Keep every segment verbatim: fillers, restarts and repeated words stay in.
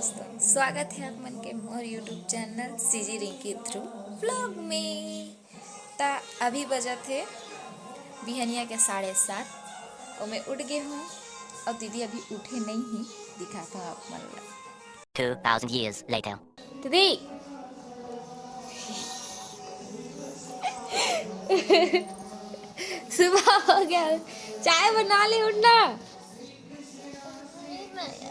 स्वागत है आप मन के मोर YouTube channel CG Rinki through vlog में। त अभी बजत हे बिहनिया के साढ़े सात, ओमे उठ गे हूँ। अउ दीदी अभी उठे नहीं ही, दिखाता हूँ आप मन ला। Two thousand years later. दीदी, सुबह हो गया, चाय बना ले, उठ ना।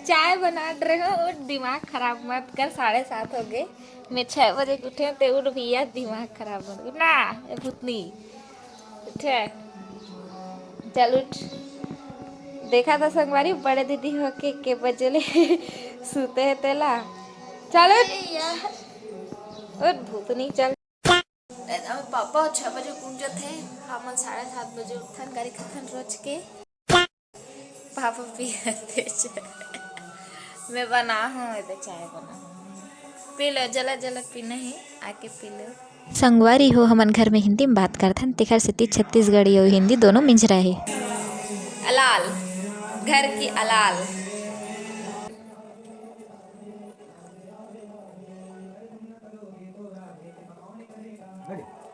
चाय बनात रहे हो, उठ, दिमाग खराब मत कर, साढ़े सात हो गए, मैं छः बजे के उठे, ते उठ भैया, दिमाग खराब मत कर ना, ए भूतनी, उठ, चल उठ। देखा था संगवारी, बड़े दीदी हो के, के बजे ले सुते है तेला, चल उठ, उठ भूतनी, चल। अब पापा छः बजे उठ जाते हैं, हमन साढ़े सात बजे उठथन, गाड़ी खाथन रोज के। पापा पियत हे चाय। मैं बना हूँ, एदे चाय बना हूँ। पी लो, जला जला पीना है, आके पी लो। संगवारी हो, हमन घर में हिंदी में बात करथन, तेखर सेती छत्तीसगढ़ी अउ हिंदी दोनों मिंजरा हे। अलाल, घर की अलाल।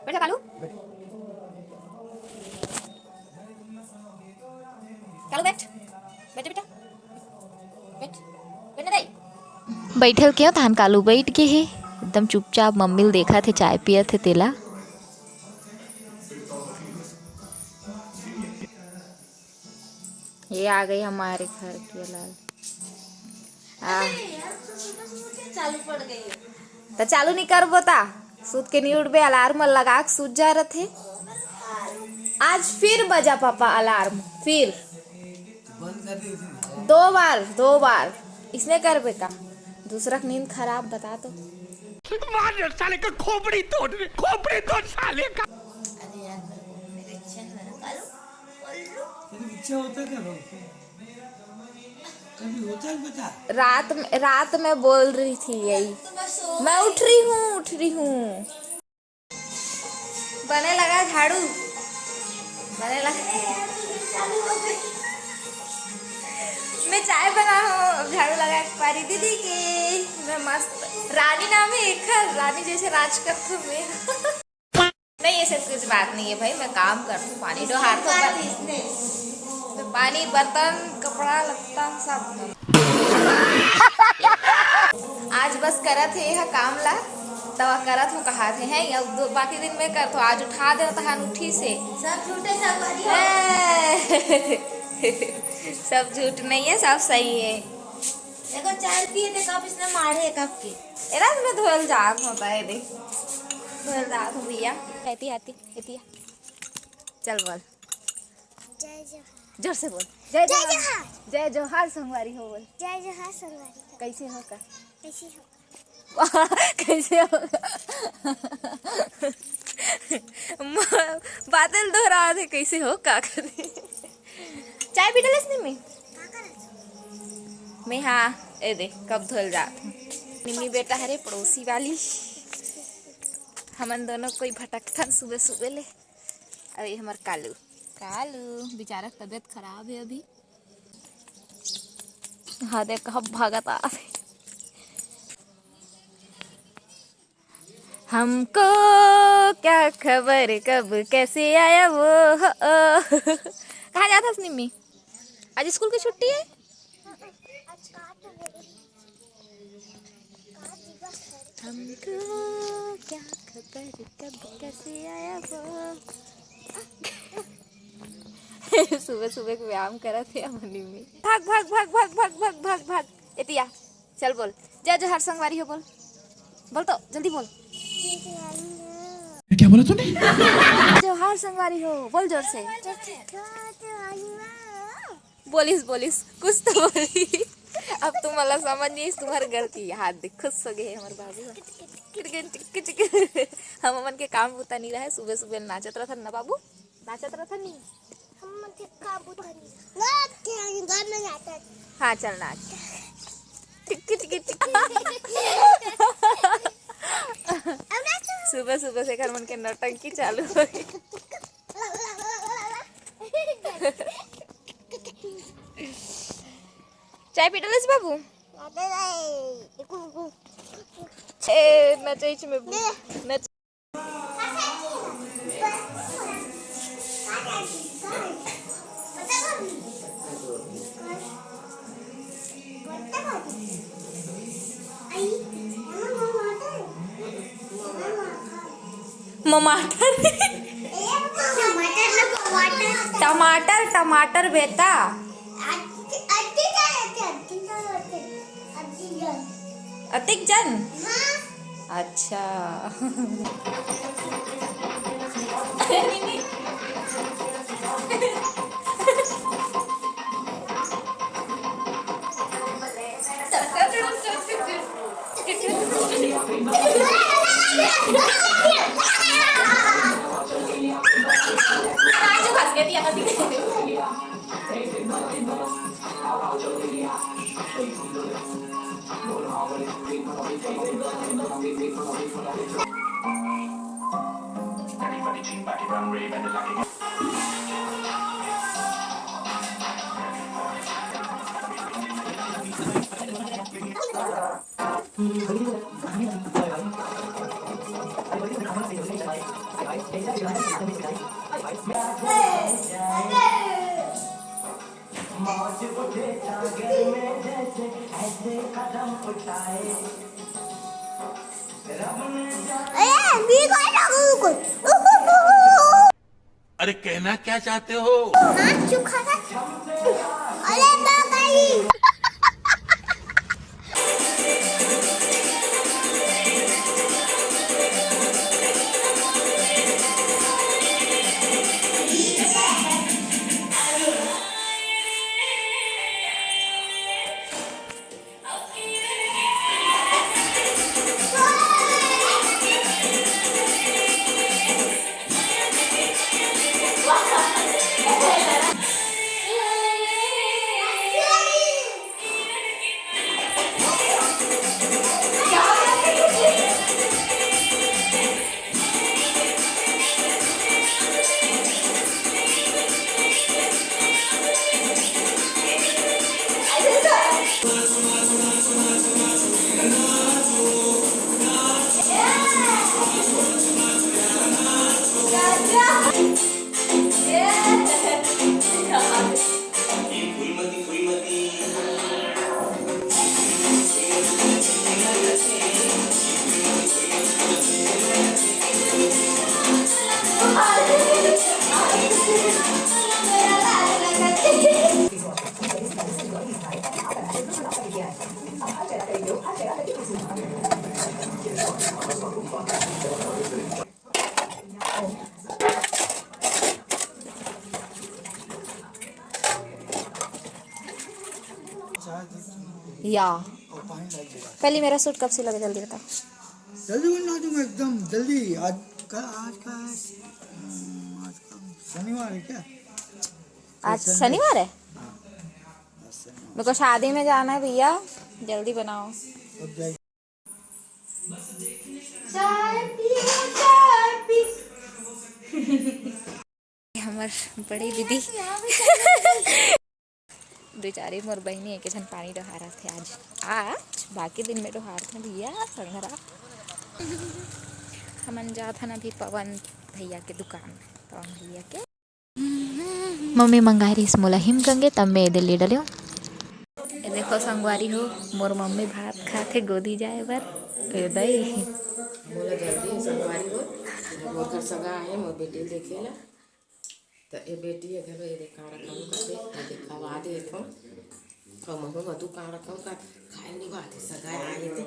बैठ जा कालू। कालू बैठ, बैठ बेटा, बैठ, बैठ ना दाई। बैठल क्यों तहान कालू बैठ के हे, एकदम चुपचाप मम्मी ल देखत हे, चाय पियत हे तेला। ये आ गई हमारे घर की अलाल। आ। अरे यार, तू सुबह सुबह क्या चालू पड़ गई हो? तो चालू नहीं करबो ता, सूत के नहीं उठबे, अलार्म लगा के सूत जा रहे थे। आज फिर बजा पापा अलार्म, फिर दो बार, दो बार इसने करबे का? दूसरा की नींद खराब, बता तो। मार साले का खोपड़ी तोड़, खोपड़ी तोड़ साले का। अरे यार, मेरे इच्छा है ना, कालू। तेरी इच्छा होता क्या भाई? कभी होता है बेटा? रात में, रात में बोल रही थी यही, मैं उठ रही हूँ, उठ रही हूँ। बने लगा झाड़ू, बने लगा। मैं चाय बना हूँ, अब झाड़ू लगा के पारी दीदी के। मैं मस्त रानी नाम है एकर, रानी जैसे राज करथूँ मैं। नहीं, ऐसे कुछ बात नहीं है भाई, मैं काम करथूँ, पानी डोहारथूँ, मैं पानी, बर्तन, कपड़ा लत्ता सब। आज बस करत हे एहा काम ला, तवा करत हूँ कहात हे, हैं? अब दो, बाकी दिन मैं करत हूँ, आज उठा दे तहान उठी से। सब झूठे, सब बढ़िया। ए, सब झूठ नहीं है, सब सही है। देखो, चाय पिए थे, कप इसने मारे कप के। एरा तो मैं धोल जात होता है, देख। धोल जात हूँ भैया। एती, एती, एती। चल बोल। जय जोहार। जोर से बोल। जय जय जोहार। जोहार। जय जोहार संगवारी हो बोल। जय जोहार संगवारी हो। कैसे हो का? कैसे हो? कैसे हो का? म-, बादल दोहरा थे, कैसे हो का करे? चाय पी डलस नहीं मैं? मैं हाँ, ए दे, कप धोल जात हूँ। निम्मी बेटा हरे पड़ोसी वाली। हमन दोनों कोई भटकथन सुबह सुबह ले। अरे हमर कालू, कालू बेचारा के तबीयत खराब है अभी। हाँ देख, कब भागत आ। हमको क्या खबर कब कैसे आया वो हो। कहाँ जात हस निम्मी? आज स्कूल की छुट्टी है। हमको क्या खबर कब कैसे आया वो। सुबह सुबह के व्यायाम करत हे अमनी में। भाग, भाग, भाग। एतिया, चल बोल, जय जोहार संगवारी हो बोल। बोल तो, जल्दी बोल। क्या बोला तूने? जोहार संगवारी हो, बोल जोर से। बोलिस, बोलिस, कुछ तो बोली। अब तुम वाला समझ नहीं, तुम्हारी गलती। हाथ देख, खुश हो गए हमारे बाबू। किट, किट, किट, किट। हम मन के काम बुता नहीं रहे, सुबह सुबह नाचत रहथन ना बाबू, नाचत रहथन नहीं। हम मन के काम बुता नहीं। नाच के हम घर में नाचत। हाँ, चल नाच। टिक, टिक, टिक, टिक। अब नाचो। सुबह सुबह से घर मन के नौटंकी चालू हो गई। चाय पी डलस बाबू? ए, नचैच में नच। ममाटर। टमाटर, टमाटर बेटा। अतिक जन। अच्छा। अरे, भी कोई ना, वो कोई। अरे, कहना क्या चाहते हो? हाथ चुखा था। अरे, बाबा जी। या। पहली मेरा सूट कब सिलोगे, जल्दी बताओ। जल्दी बोल ना तुम, एकदम जल्दी। आज का, आज का है, हम्म, आज का शनिवार है क्या? आज शनिवार है। हाँ, आज शनिवार। मेरे को शादी में जाना है भैया, जल्दी बनाओ। अब जाए। चाय पियो, चाय पी। हमर बड़ी दीदी। बेचारी मोर बहिनी एक झन पानी डोहारत हे आज। आज बाकी दिन में डोहारत हे भैया संघरा। हमन जात हन अभी पवन भैया के दुकान, पवन भैया के। मम्मी मंगाए रहिस मोला हिमगंगे, तब मैं एदे ले डलेंव। ए देखो संगवारी हो, मोर मम्मी भात खात हे गोदी जाए बर। ए दई। मोला जल्दी हे संगवारी हो, मोर घर सगा आए, मोर बेटी ल देखे ला। त ए बेटी ए घलो ए दे का रखम कथे, ए दे खवा दे एथो। अउ महू मधु का रखम का खाए नी बात हे, सगा आए हे ते,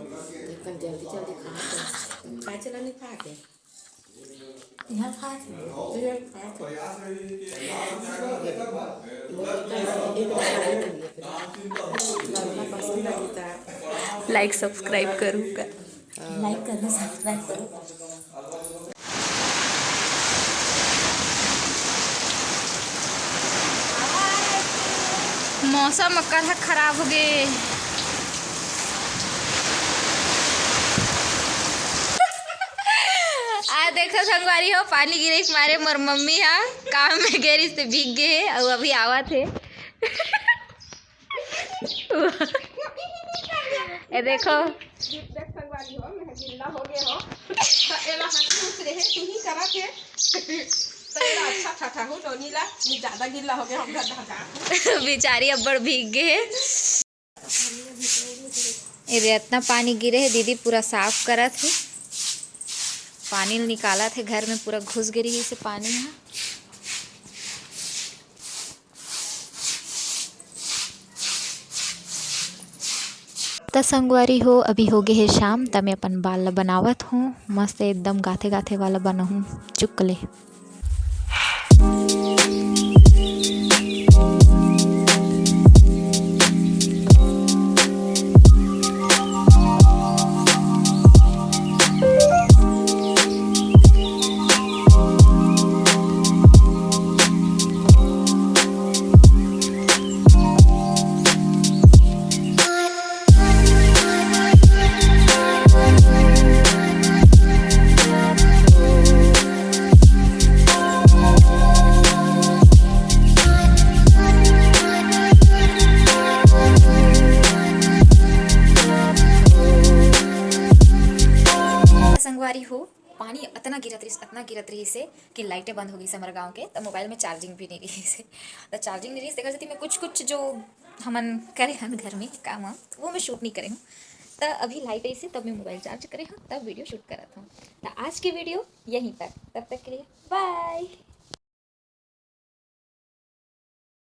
ते कन जल्दी जल्दी खा दे। खाए चला नी खा के। इहाँ खा के। इहाँ खा के। Like subscribe करू का? Like करो, subscribe करो। मौसम ओकर ह खराब हो गे। आ देखो संगवारी हो, पानी गिरे के मारे मोर मम्मी ह काम में गे रहिस ते भीग गे हे, अउ अभी आवत हे। ए देखो, देख संगवारी हो, मैं गिल्ला हो गए हो। तो एला हंसी उस रहे, तू ही करा थे। तो एला अच्छा ठठा हो, नोनी ला, मैं ज्यादा गिल्ला हो गया, हम घर जा। बेचारी अब्बड़ भीग गए हे। ए दे, इतना पानी गिरे हे, दीदी पूरा साफ करत हे, पानी ल निकालत हे, घर में पूरा घुस गे रहिस हे पानी ह। त संगवारी हो, अभी हो गे हे शाम, त मैं अपन बाल ला बनावत हूँ। मस्त एकदम गाथे गाथे वाला बनाहूँ, चुकले। संगवारी हो, पानी अतना गिरत रहिस, अतना गिरत रहिस हे कि लाइटे बंद हो गई हमर गांव के, त मोबाइल में चार्जिंग भी नहीं रहिस हे। त चार्जिंग नहीं रहिस, तेकर सेती मैं कुछ कुछ जो हमन करे हन घर में काम वाम, वो मैं शूट नहीं करे हूँ। त अभी लाइट आइस हे, तब मैं मोबाइल चार्ज करे हूँ, तब वीडियो शूट करत हूँ। त आज के वीडियो यहीं तक, तब तक के लिए बाय।